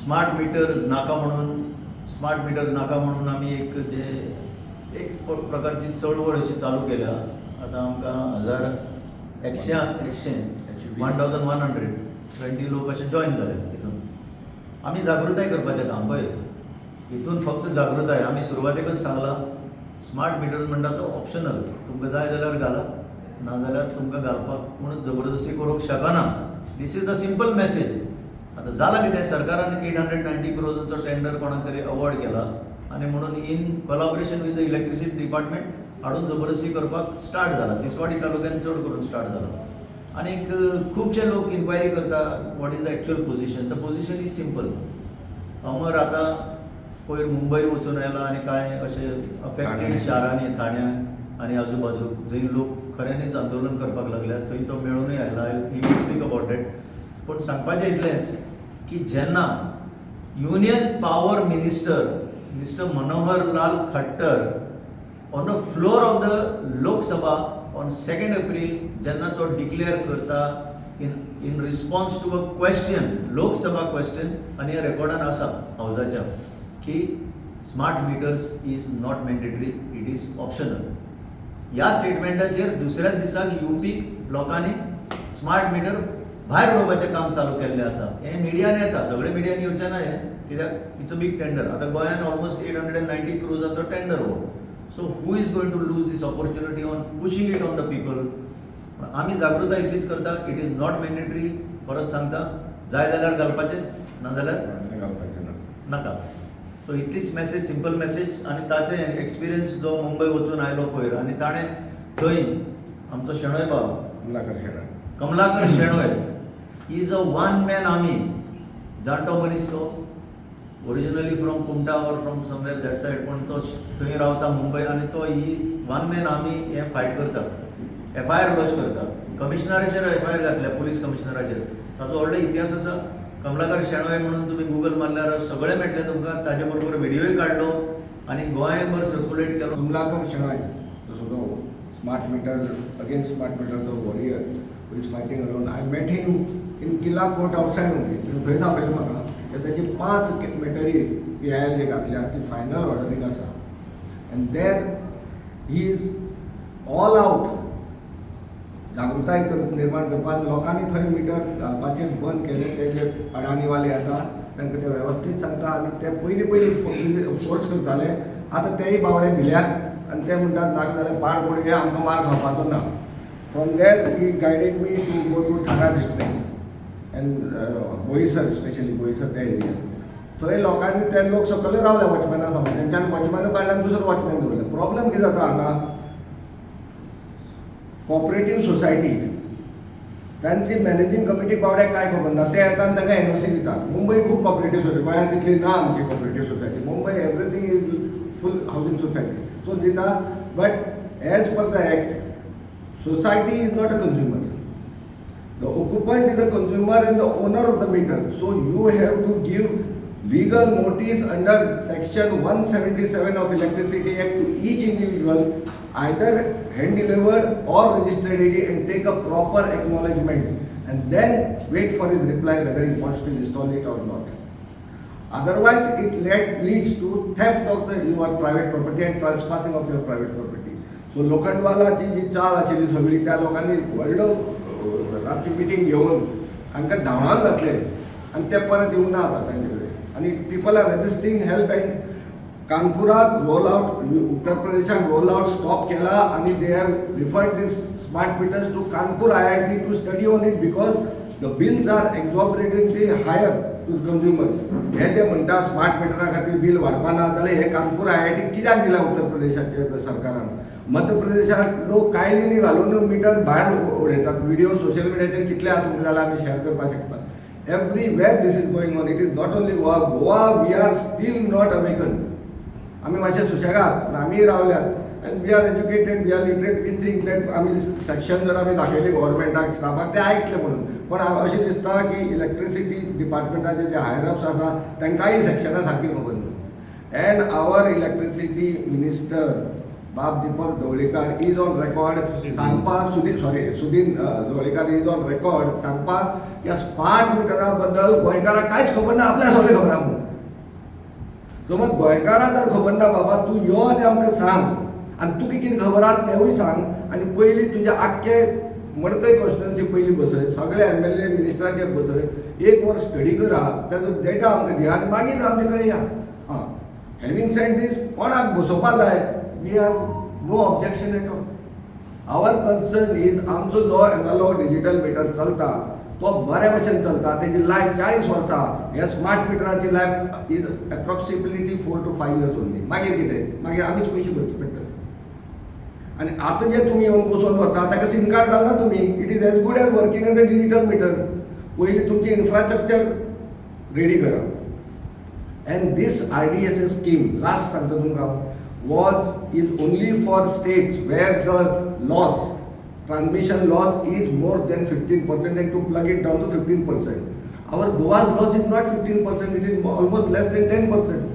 Smart meter नाका म्हणून, smart meter नाका म्हणून आमी एक जे एक प्रकारची चळवळ अशी चालू केल्या. आतां आमकां हजार एकशे एकशे 1120 लोक अशे जॉयन जाले. हितून आमी जागृताय करपाचें काम पळय. हितून फक्त जागृताय. आमी सुरवातेकच सांगलां, स्मार्ट मिटर म्हणटा तो ऑप्शनल. तुमकां जाय जाल्यार घाला, नाजाल्यार तुमकां घालपाक कोणूच जबरदस्ती करूंक शकना. This is the simple message. आतां जालां कितें, सरकारान 890 क्रोर्सांचो टेंडर कोणाक तरी अवॉर्ड केला आनी म्हणून in collaboration with the electricity department हाडून जबरदस्ती करपाक स्टार्ट जाला. तिसवाडी तालुक्यान चड करून स्टार्ट जाला आनीक खुबशे लोक इन्क्वायरी करता, what is the actual position? The position is simple. अमर आतां पयर मुंबय वचून आयला आनी कांय अशे अफेक्टेड शारांनी, ठाण्याक आनी आजू बाजूक जंय लोक खऱ्यांनीच आंदोलन करपाक लागल्यात, थंय तो मेळुनूय आयला. He will speak about it. पूण सांगपाचें इतलेंच की जेन्ना Union Power Minister Mister Manohar Lal Khattar on the floor of the Lok Sabha on 2nd April जेन्ना तो डिक्लेअर करता in response to a question, Lok Sabha question, आनी हे रेकॉर्डान आसा हावजाच्या, की smart meters is not mandatory, it is optional, ह्या स्टेटमेंटाचेर दुसऱ्याच दिसाक युपीक लोकांनी स्मार्ट मिटर भायर उडोवपाचें काम चालू केल्लें आसा. हें मिडियान येता, सगळे मिडियान येवचें ना हें, कित्याक it's a big tender. आतां गोंयान ऑलमोस्ट 890 क्रोर्साचो टेंडर हो. So who is going to lose this opportunity on pushing it on the people? आमी जागृताय इतलीच करता, it is not mandatory. परत सांगता, जाय जाल्यार घालपाचें, नाजाल्यार घालपाचें ना. नाका. सो इतलीच मॅसेज, सिंपल मॅसेज. आनी ताचे एक्सपिरियन्स जो मुंबय वचून आयलो पयर आनी ताणें थंय आमचो शेणोय बाब Kamalakar Shenoy. Kamalakar Shenoy is a one man army. जाणटो मनीस तो, originally from Kumta or from somewhere that side, पूण तो थंय रावता मुंबय आनी तो ही वन मॅन आर्मी हें फायट करता, एफआयआर लॉज करता, कमिशनराचेर एफआयआर घातल्या, पुलीस कमिशनराचेर. ताचो व्हडलो इतिहास आसा. कमलाकर शेणोय म्हणून तुमी गुगल मारल्यार सगळें मेळटलें तुमकां. ताजे बरोबर व्हिडियोय काडलो आनी गोंयभर सर्क्युलेट केलो. कमलाकर शेणोय जसो तो smart meter, against smart meter तो warrior who is fighting alone. I met him in Killa Court outside only. तिणें थंयच आपयलें म्हाका. ताची पांच मिटरी पीआयएल जे घातल्या ती फायनल ऑर्डरीक आसा and there he is all out जागृताय निर्माण करपाक. लोकांनी थंय मिटर घालपाचें बंद केलें. ते जे अडाणीवाले आसा तांकां ते वेवस्थीत सांगता आनी ते पयलीं पयलीं फोर्स करताले, आतां तेय बावडे भिल्यात आनी ते म्हणटात, नाका जाल्यार पाड पडया, आमकां मार खावपाचो ना. From there he guided me to go to Thane district and Boisar, specially Boisar त्या एरियात. थंय लोकांनी, ते लोक सकयल रावले वॉचमॅना समोर. तेंच्यानी वॉचमॅनू काडले आनी दुसरो वॉचमॅन दवरले. प्रॉब्लम कितें जाता हांगा, कॉपरेटीव सोसायटी तांची मॅनेजींग कमिटी बावड्याक कांय खबर ना. ते येता आनी तांकां एनओसी दितात. मुंबय खूब कॉपरेटीव सोसायटी, गोंयांत तितली ना आमची cooperative society. Mumbai everything is full housing society. So दिता, but as per the act, society is not a consumer. The occupant is a consumer and the owner of the meter. So you have to give legal notice under section 177 of Electricity Act to each individual, either hand delivered or registered AD, and take a proper acknowledgement and then wait for his reply whether he wants to install it or not. Otherwise, it leads to theft of the your private property and trespassing of your private property. So लोखंडवालाची जी चाल आशिल्ली सगळी, त्या लोकांनी व्हडलो रातची meeting घेवन हांकां धांवडावन घातले आनी ते परत येवना आतां तांचे कडेन आनी people are resisting help and कानपुराक roll out, उत्तर प्रदेशाक रोल आउट स्टॉप केला आनी they have referred this smart meters to Kanpur IIT to study on it because the bills are exorbitantly higher to consumers. हे जे म्हणटा smart मिटरा खातीर bill वाडपा ना जाल्यार हे कानपूर आयआयटी कित्याक दिला उत्तर प्रदेशाचे सरकारान? मध्य प्रदेशात लोक कायलींनी घालून मिटर भायर उडयतात. व्हिडिओ सोशल मिडियाचेर कितले आहा तुमकां जाल्यार आमी शेअर करपाक शकता. Everywhere this is going on. It is not only Goa. Goa, we are still not awaken. आमी मातशे सुशेगाद, पूण आमीय रावल्यात and we are educated, we are literate. We think that आमी सेक्शन जर आमी दाखयली गव्हर्मेंटाक, स्टाफाक, ते आयकले म्हणून. पण अशें दिसता की इलेक्ट्रिसिटी डिपार्टमेंटाचे जे हायर अप्स आसा तांकांय सेक्शनां सारकी खबर ना. And our electricity minister बाब Deepak Dhavalikar is on record सांगपाक, Sudin, sorry, Sudin Dhavalikar is on record सांगपाक, ह्या स्मार्ट मिटरा बद्दल गोंयकारांक कांयच खबर ना, आपल्याक सगळें खबर आहा म्हणून. समज गोंयकारां जर खबर ना, बाबा, तूं यो आनी आमकां सांग आनी तुका कितें खबर आहा तेवूय सांग आनी पयलीं तुजें आख्खे मडकय कॉन्स्टिट्युन्सी पयलीं बसय, सगळे एमएलए मिनिस्टरांचे बसय, एक वर्स स्टडी करा, ताजो डेटा आमकां दिया आनी मागीर आमचे कडेन या. आं, हॅविंग सेड दीस, कोणाक बसोवपा जाय, we have no objection at all. Our concern is आमचो जो एनालॉग डिजिटल मिटर चलता तो बऱ्या भशेन चलता. तेजी लायफ 40 वर्सां. ह्या smart मिटराची life is approximately 4 to 5 years only. मागीर कितें? मागीर आमीच पयशे भरचे पडटले. आनी आतां जे तुमी येवन बसोवन वता, ताका सीम कार्ड घालना तुमी. It is as good as working as a digital meter. पयलीं तुमची इन्फ्रास्ट्रक्चर रेडी करा. And this RDSS scheme, last सांगता तुमकां, was is only for states where the loss, transmission loss is more than 15% and to plug it down to 15%. Our Goa's loss is not 15%, it is almost less than 10%.